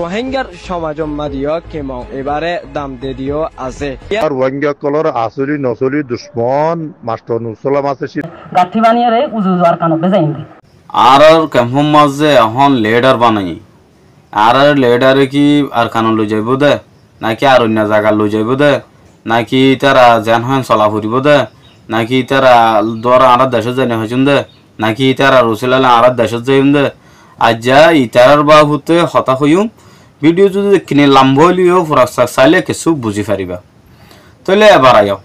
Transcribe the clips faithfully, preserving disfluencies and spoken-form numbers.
Rohingár somajor mazé yó kemon ibáre dam de diyó asé. Ar Rohingá ókkolór asóli nosóli ducmon mastor Nusúl Islam asé, cík. Gaththí baniyóre uzu uzu Arkanot bezaiyé de. Añárar kempór mazé ehón lidar banaiyé. Añárar lidare ki Arkanot loi zaibóu de? Náki ar oinno zagat loi zaibóu de? Náki ítara zeén hoó eén sola foribóu de? Náki ítara duara añárar decót zai no faijjúm de? Náki ítarar usílale añára decót zaiyum de? Aijja ítarar baabute hotá hoiyum. Bídiyo zudi ekkíni lamba óileyo fura sa-, saile kessú buzí faribá. Tóile ebar aiyó.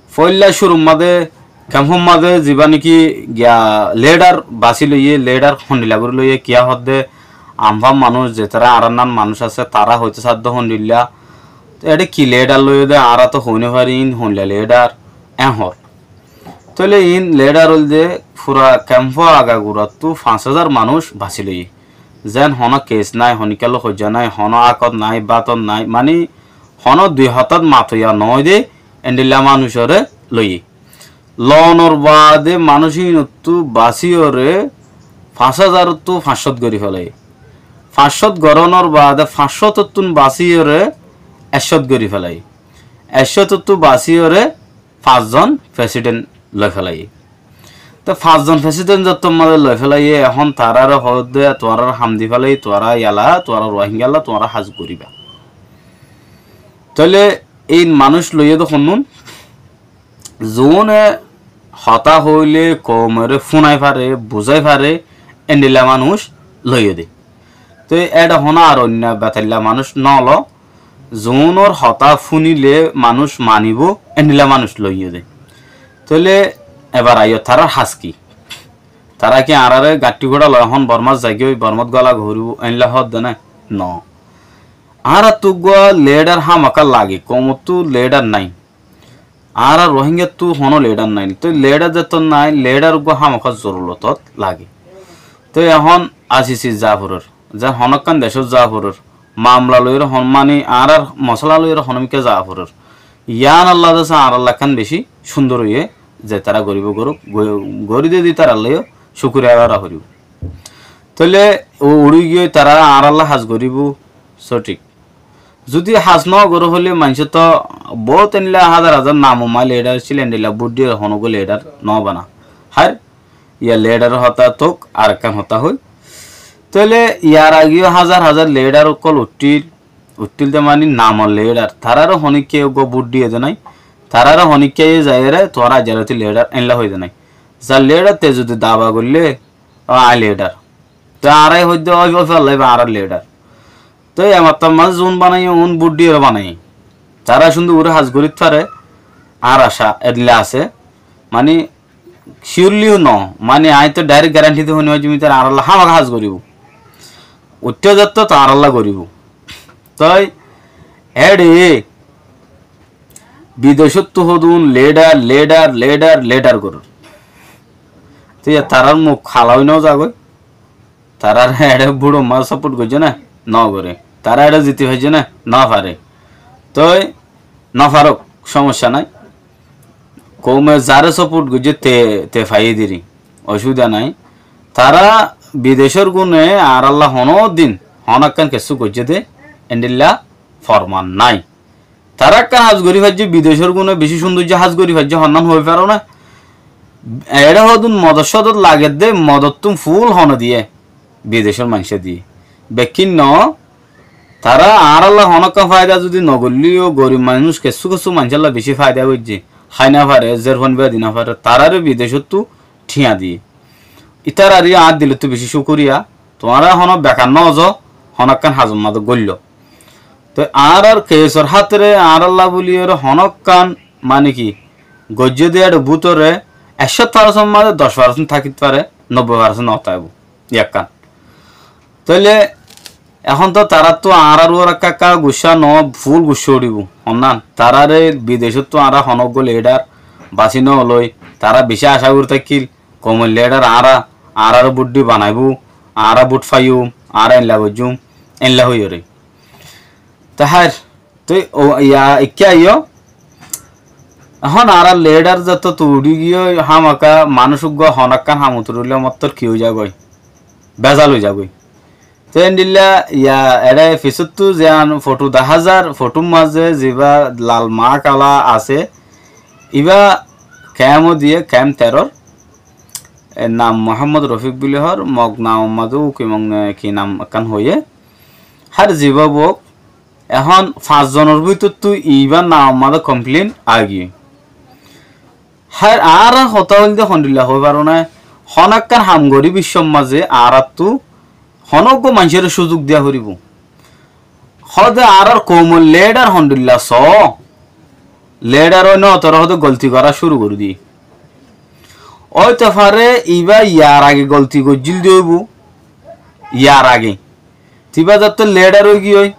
Foóila cúrur mazé, kempor mazé zibá néki giya lidar basí loiyé, lidar hondilla gorí loiyé, kiyá hoódde, amfá manúic, zetará añárar nan manúic asé, tará hoitó sádde hondilla. Eçé ki lidar loiyé dé, añára tó hoi no fari, iín hondilla lidar, eén hoór. Tóile iín lidar óilde fura kempó agagurattú fañs házar manúic basí loiyé. Zeén honó kes nái, honíkkallú hoijja nái, honó ákot nái, bátot nái, maní honó dui hotát matoiya noóide, endilla manúicoré loiyé. Loonor baade manúic iínottú basíyoré fañs házarottú fañs cót gorí félaiyé. Fañs cót gorónor baade fañs cótottún basíyoré ek cót gorí félaiyé. Ek cótottú basíyoré fañszon fesident loi félaiyé. Te fañszon fesident zottór mazé loi félaiyé, ehón taráre hoódde, tuáñráre ham di félaiyé, tuáñra yala, tuáñra Ruáingalla, tuáñra ham goríba. Tóile iín manúic loiyé dé honnún, zuúne hotá hoóile koumoré fúnai fare, buzái fare, endilla manúic loiyé dé. Te éçe honó ar oinno betailla manúic nólo, zuúnor hotá fúnile manúic manibóu, endilla manúic loiyé dé. Tóile ebar aiyó, tarár ham ki? Tará ki añáráre gañththí gúra loi ehón Bormát zaigói, Bormát góla goríbou, eéinlla hoódde né? Noó. Añárattú uggúa lidar hámaká lage, koumottú lidar nái. Añára Ruáingattú honó lidar nái. Toi lidar zettót nái, lidar uggúa hámaká zorulotót lage. Toi ehón asisi zaforór, ze honókkan decót zaforór, mamla loiyóre hon-, mani añárár mosála loiyóre honómikká zaforór. Yiánolla de añárálla ekkán bicí cúndor óiye, ze tará goríbou gorúk, go-, gorí diyé de ítarallá yó cúkuriya gorá foribóu. Tóile u-, uçí giyói tará añárálla ham goríbou, sóthik. Zudi ham nógoré hoilé maincé toó boóut endilla házar házar nam ó maá lidar accíl, endilla bút diyóre honó uggúa lidar nóbana. Háir, yá lidaror hotá tóuk, arekkán hotá hoói. Tóile yar age yó házar házar lidar ókkol uiththíl, uiththíl de mani namor lidar. Taráre honíkka uggúa bút diyé de nái. Taráre honíkka yó zaiyóre tuáñra aijja raití lidar eéinlla hoiyé de nái. Zar lidar te zudi daba goillé, ó aññí lidar. Te añára hoóidde ói, ói félaiba añára lidar. Te e mattar mazé zuún banaiyé, uún bút diyóre banaiyé. Tará cúndor gorí ham gorít fare, añár acá endilla asé. Mani, surely yó noó. Mani, aññí toó direct guarantee di hoi no faijjum, ítara añárálla hámaká ham goríbou. Uiththé zettót añárálla goríbou. Toi, éçe, bidecóttu hodún lidar, lidar, lidar, lidar gorér. Te tarár muk hala ói no zagói. Taráre eçé búçor mazé support goijjé né? Nogoré. Tará eçé ziti faijjé né? Nofaré. Toi nofarók, cómosya nái. Koume zaré support goijjé te, te faiyé deri. Ocubida nái. Tará bidecór gune añárálla honódin honókkan kessú goijjé dé endilla forman nái. Tará ekkán ham gorí faijjé, bidecór gune bicí cúndoijja ham gorí faijjé, honnán hoói faro né? Eçé hodún modot sodot lager dé, modottún ful hone diyé, bidecór maincé diyé. Bekkín noó, tará añárálla honókkan faida zudi nogoillé yó, gorib manúic kessú kessú maincólla bicí faida goijjé, hái no fare, zérfan biya di no fare, taráre bidecóttu thiañ diyé. Ítararé añár dilottú bicí cúkuriya. Tuáñra honó bekar nóozo, honókkan ham mazé goilló. Toi añárár kesor hátore añárálla bóliyoré honókkan mani ki goijjé dé éçe bútore ekcót farsent mazé doc farsent tákit fare, nobboi farsent no táibou. Ekkán. Tóile ehón toó taráttu añárár uore ekká ekká guccá noó, ful guccá uçíbou. Honnán, taráre bidecóttu añára honó uggúa lidar basí no loi, tará bicí acá gorí tákkil, koumor lidar añára, añáráre bút di banaibóu, añára bút faiyum, añára eilla goijjum, eilla hoiyóre. Te háir, tui o, ya, ikká aiyó. Ehón añárar lidar zettót uçí giyói hámaká manúic uggúa honó ekkán hamot uçíle mottor ki ói zagói? Bezal ói zagói. Te endilla ya eçe fisóttu zeán fothó daházar, fothór mazé zibá lal maákala asé, ibá kemp diye, kemp teror. Er nam Muhámmod Rofik buli hoór, Mog nam mazé Uki Mog ne ki nam ekkán hoiyé. Hár zibá bouk, ehón fañs zonor bútottu ibár nam mazé komplain aigiyói. Hár añárar hotá óilde hondilla hoói faró né, honó ekkán ham gorí biccór mazé añáráttu honó uggúa maincóre cúzuk diya foribóu. Hóde añárar koumor leédhar hondilla soó, leédhar ói noótore hóde golti gorá cúru gorí diyé. Óito fare ibá yar age golti goijjíl de óibou, yar age. Te ibá zeéttu leédhar óigiyoi,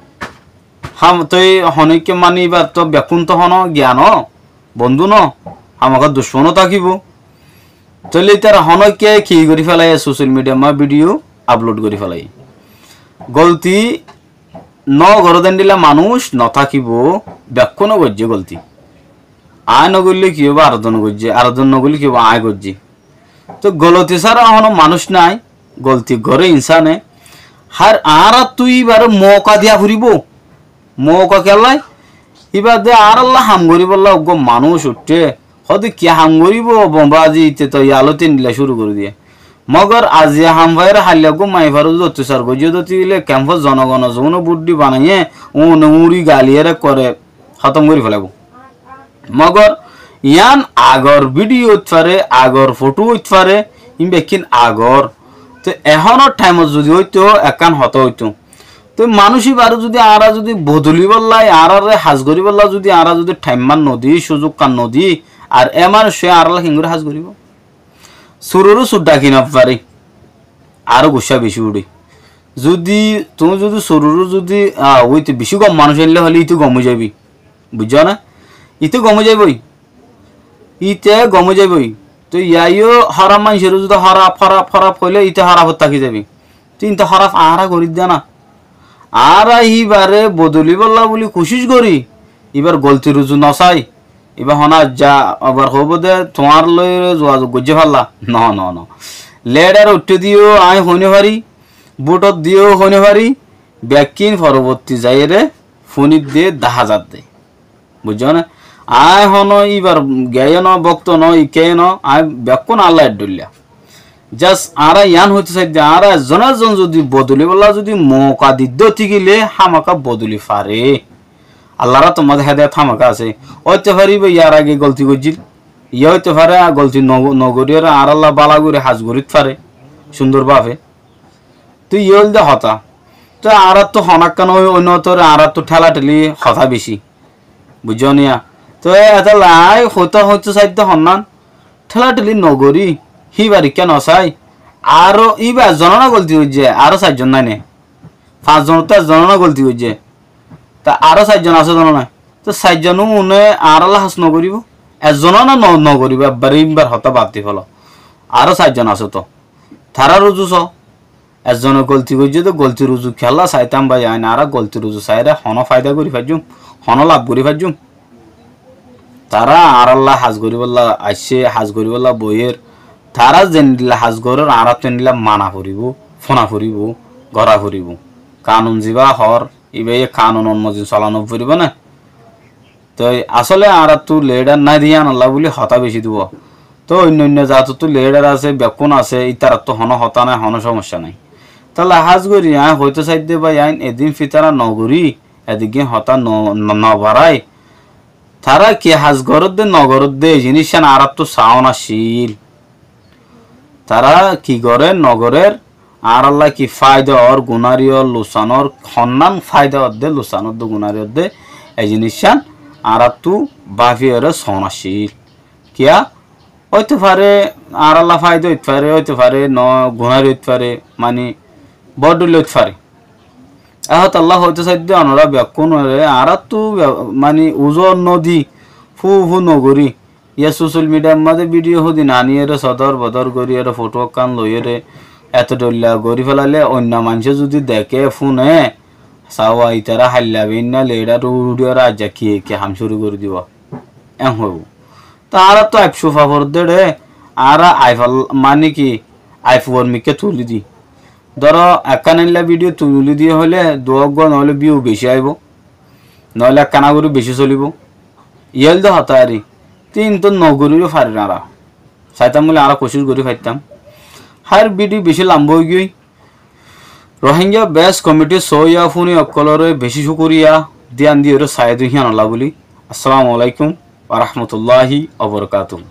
ham, toi honíkka mani ibár to bekkún to honó giyan ó, bondú no, hámaka ducmon ó tákibou. Tóile ítara honókka ki gorí félaiye, social media ma video upload gorí félaiye. Golti nógoré de endilla manúic notákibou, bekkúne goijjé golti. Aññí nogoillé ki óibo, ar zone goijjé, ar zone nogoillé ki óibo, aññí goijjí. Toi golti sára honó manúic nái, golti goré insáne. Hár añáráttu íbaré mouka diya foribóu. Mouka kiyólla? Íba de añárálla ham goríbolla uggúa manúic uiththé. Hóde ki ham goríbou, bombazi ite toi yalóti endilla cúru gorí diyé. Mogor aziya ham faiyóre hailla uggúa maiyafuaré zodi ottasar goijjé de óile kempór zonogon zone buddhi banaiyé, uune uñri galiyére koré hótom gorí félaibo. Mogor yián agor video óit fare, agor fothó óit fare, ín bekkín agor. Te ehónor thaimot zodi óito, ekkán hotá óito. Te manúic íbaré zodi añára zodi bodolibálla, añáráre has goríbálla zodi añára zodi thaimman nodi, cúzukkán nodi, ar e manúiccúa añárálla keéngorí has goríbou? Suroré sur dhaki nofare, aró guccá bicí uçé. Zodi tuñí zodi suroré zodi, ah, uite bicí gom manúic ainlé hoilé íte gom ói zaibi. Buijjó né? Íte gom ói zaiboi. Íte gom ói zaiboi. Toi yá yó hóraf maincóre zodi hóraf, hóraf, hóraf hoilé íte hórafot táki zaibi. Toi íte hóraf añára gorí de na. Añára íbaré bodolibálla buli kucíc gorí, íbar golti ruzu nosai. Íba honó aijja abar hoibó de tuáñr loi zugazug goijjé falla. No, no, no. Leédhar uiththé de yó aññí hoi nofari, búthot de yó hoi nofari, bekkín forobottí zaiyére fúnir de dahá zar de. Buijjó né? Aññí honó íbar giyé no, bokto no, ikká no, aññí bekkún Alla eddhóilla. Just añára yián hoitó saidde, añára ezzon ezzon zodi bodolibálla zodi mouka didde óti gile hámaka bodoli fare. Allar átor mazé hedayot hámaka asé. Óito fare íba yar age golti goijjíl. Yá óito fare golti no, no goríyore añárálla bála gorí has gorít fare. Cúndor báfe. Toi yó óilde hotá. Toi añáráttu honó ekkán ói, ói noótore añáráttu thélatheli hotá bicí. Buijjó niya? Toi etálla aññí hotá hoitó saidde honnán, thélatheli nogorí, híbar ikká nosai. Aró íba ezzon ó na golti goijjé, aró sairzon nái né? Fañs zonottú ezzon ó na golti goijjé. Te aró sairzon asé zon ó nái? Te sairzon ó une añárálla has nogoríbou? Ezzon ó na no, nogoríbou, ebbaré íbar hotá bad di félo. Aró sairzon asé to. Tará ruzu soó. Ezzone golti goijjé de golti ruzu kiyólla saitám bái, añára golti ruzu saiyére honó faida gorí faijjúm, honó laf gorí faijjúm. Tará añárálla has goríbolla aiccé, has goríbolla boiyér. Tará zendilla has gorér añáráttu endilla mana foribóu, fúna foribóu, gorá foribóu. Kanun zibá hoór, íbayé kanunor mozin sola noforibóu né? Toi asóle añáráttu leédhar nái de yíanolla buli hotá bicí dúa. Toi oinno oinno zatottú leédhar asé, bekkún asé, ítarattu honó hotá nái, honó cómoccá nái. Tóile hás gorí aññí hoitó saidde bái, aññí edin fitara nogorí, ediggín hotá no, no, nobarái. Tará ki hás gorédde nogorédde, e ziníccán añáráttu saón accíl. Tará ki gorér nogorér, añárálla ki fáida ór, gunári ór, lusan ór, honnán fáida ódde, lusan ódde, gunári ódde, e ziníccán añáráttu báfiyoré soón accíl. Kiyá? Óito fare, añárálla fáida óit fare, óito fare, no gunári óit fare, mani, bóut dhoilla óit fare. E hotálla hoitó saidde onorá bekkúnoré, añáráttu be-, mani, uzor nodi, fú fú nogorí, Yá social mediar mazé video hodin aniyóre sodor bodor goríyore foto ekkán loiyóre eto dhoilla gorí felaile oinno maincé zudi deké fune, sawa itara hailla beinna leédhar uçiyóre aijja ki, ki ham cúru gorí dibo. Eén hoibó. Te añára to aib cufa foredde re, añára aib al-, mani ki, aib uor mikká tuli di. Dóro, ekkán eilla bídiyo tulí diyé hoilé duwá uggúa noóile bíyu bicí aibó, noóile ekkán gorí bicí solibó. Yían de hotá ar. Te íntu nogorí farir añára. Saitam bóli añára kucíc gorí faittám. Hár bídiyo bicí lamba óigiyoi. Rohingya Best Committee sóiya fúni ókkolóre bicí cúkuriya, diyan diyóre saiyé de híyanolla bóli. Assalamu alaikum wa rahmatullahi wa barakatuhu.